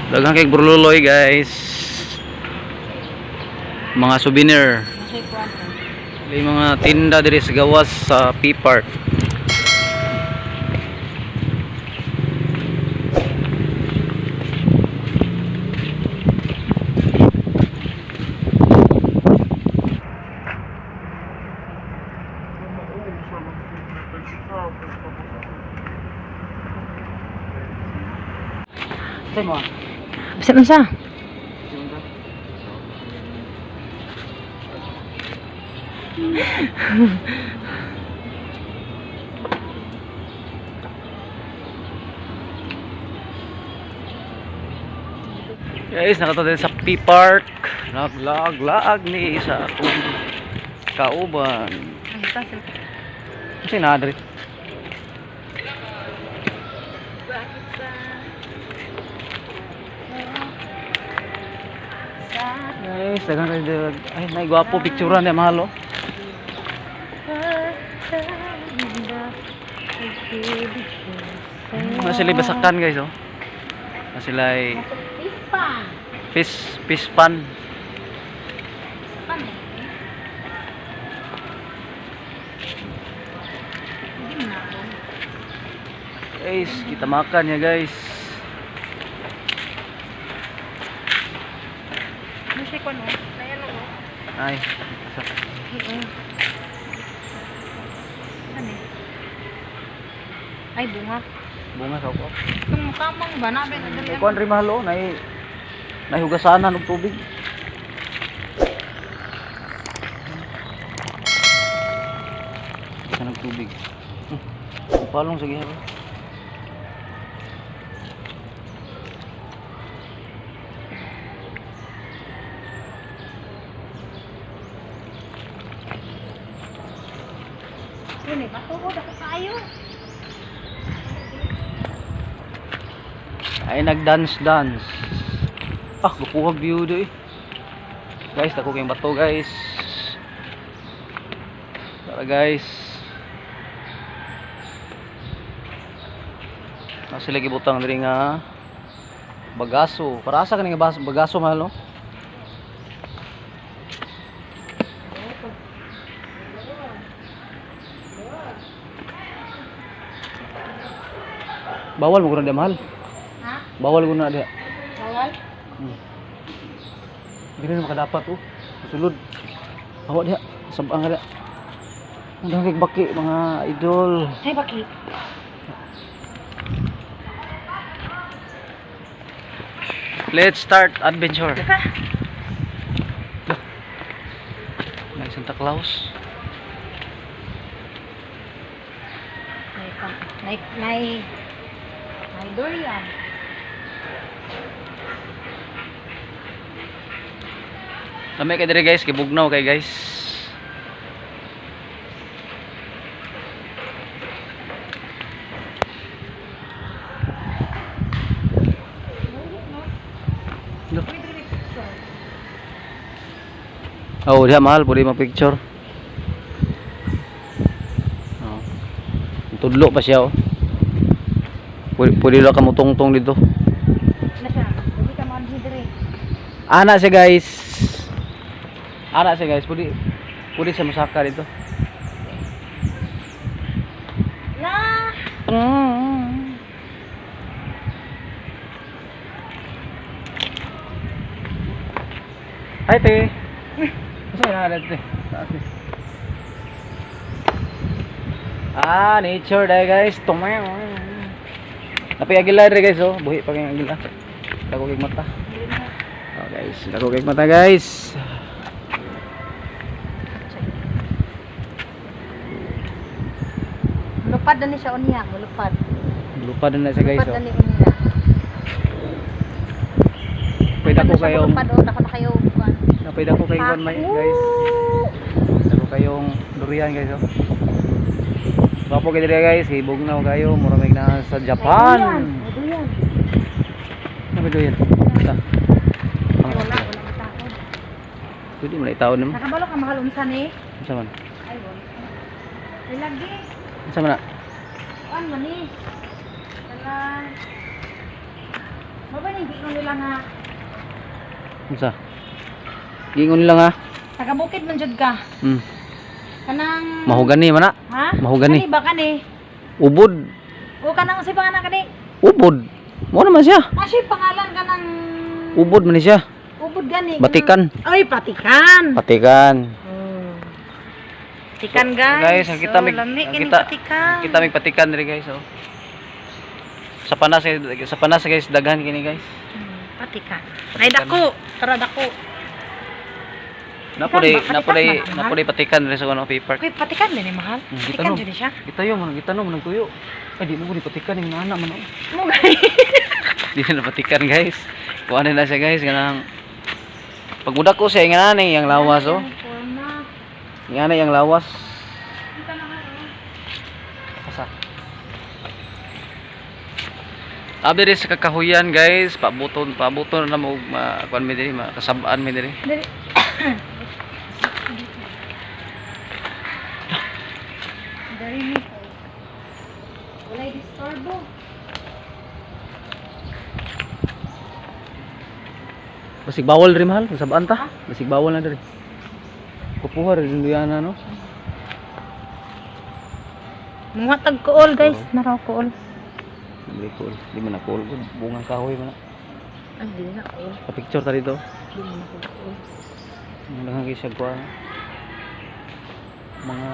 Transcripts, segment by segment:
Daghang kay burluloy, guys. Mga souvenir. May mga tinda diri sa gawas sa P Park. Saan mo? Bisan unsa? Guys, nakatoon din sa P Park. Naglag-lag ni sa akong kauban. Kasi na diri. Guys, daghang kayo diri. Ay, nay gwapo picturean niya mahal oh. Na sila basakan, guys, oh. Na sila ay fish pan. Guys, kita makan ya, guys. Ay, Ay, bunga. Bunga sa ko. Itong kamang ba na? Ay, kuan rin mahal oh, nay nahugasanan og tubig. Hugasan og tubig. Palong sa gihapon. Yun eh, bato ko, dako kaayo. Ay nag-dance dance. Ah, gupuhag view do eh. Guys, dako kayong bato, guys. Tara, guys. Na sila gibutang diri nga bagaso. Para asa kani nga bagaso mahal no? Bawal mo gud na mahal. Ha? Bawal ko na diha. Bawal? Dili na makadapat oh. Sulod. Hawa diha. Sabang ka diha. Ang dami kay baki mga idol. Ay, baki. Let's start adventure. Diba? May Santa Claus. Nay, nay, nay, nay durian. Lami kay dire guys, kay bugnaw kay guys. Look. Oh, diha mahal, pwede ma-picture. Oh. Tudlo pa siya oh. Pwede, pwede lang ka mutungtong dito. Na siya. Pwede ka man diri. Ana siya guys. Ana siya guys, pwede pwede siya masaka dito. La! Hi te. Asa na na te? Taas eh. Ah, nature dai guys. Tumayo. Napay agila dre guys oh. Buhi pa kay agila. Dako kay mata. Oh guys, dako kay mata guys. Lupad na ni siya unya, lupad. Lupad na siya guys Lupad oh. na ni unya. Pwede ko kayong Lupad oh, dako na kayo kuan. Napay dako kayong kuan may guys. Dako kayong durian guys oh. Gwapo kay diri guys, hibog na kayo, mura may na sa Japan. May durian. Ano durian? Sa. Ay, wala, wala mataon. Pwede mo na itaon nimo. Nakabalo ka mahal unsa ni? Unsa man? Ay, wala. Ay, lagi. Unsa man na? Kuan man ni. Wala. Mao ba ning giingon nila nga Unsa? Giingon nila nga. Taga bukid man jud ka. Kanang Mahogani man na. Ha? Mahogani. Kani ba kani? Ubod. O kanang si pangalan kani? Ubod. Mo naman siya. Ah, siya pangalan kanang Ubod man ni siya. Ubod gani. Batikan. Ay, patikan. Patikan. Oh. Patikan, guys. Guys, ang kita Oh, lami ang kining kita patikan. kita mig patikan diri, guys, oh. Sa panas, guys, daghan kini, guys. Patikan. Ay, dako. Tara, dako. Napolay Patikan ba? napolay Patikan ba, mahal? napolay patikan diri sa kuno paper. Uy, patikan din eh, mahal. Kita Patikan no. jud ni siya. Kita yo man kita no man tuyo. Ay, di mo ni patikan yung nana man, oh. Mo gani. Di na patikan, guys. Kuan na siya, guys, kanang pagmudak ko siya nga nani yang lawas, oh. Forma. Nga na yang lawas. Kita na ka, oh. Asa? Abi diri sa kakahuyan, guys, pabuton pabuton na mo ma kuan mi diri, makasabaan mi diri. Dili. Dari ni. Walay disturbo. Basig bawal diri, mahal, kasabaan ta. Basig bawal na diri. Kupuha rin duyana, no. Mga tagkuol, guys, naraw kuol. Hindi cool, di man na cool. Bungang kahoy man na. Ay, di na kuol. Pa-picture ta dito. Di na kuol. Ang daghan kay siya kuan. Mga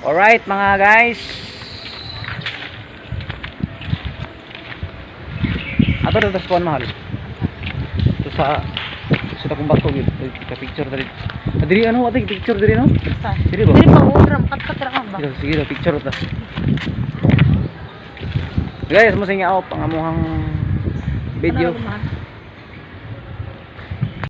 Alright, mga guys. Ato dito sa kuan, mahal. Ito sa akong bato gyud. Ka picture diri. Ah, diri ano ate picture diri, no? Sa. Diri ba? Dili pa uram, katkat ra ka ba? Sige, sige, picture ta. Guys, mo sa inyo ang amuhang video. Ano, mahal?